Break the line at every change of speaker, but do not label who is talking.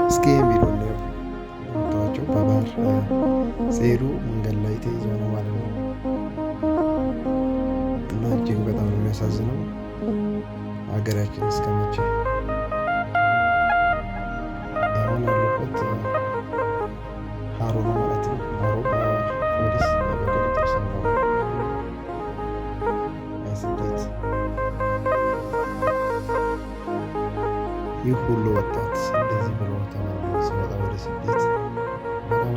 እስኪ የሚሉን ነው የምታዋቸው። በባህር ሲሄዱ መንገድ ላይ ተይዘው ነው ማለት ነው። እና እጅግ በጣም ነው የሚያሳዝነው። ሀገራችን እስከመቼ አሁን ያሉበት ሀሮ ነው ማለት ነው። ሀሮ በፖሊስ በቁጥጥር ስር ነው። ስደት ይህ ሁሉ ወጣት እንደዚህ ብሎ ተመልሶ ሲወጣ ወደ ስደት በጣም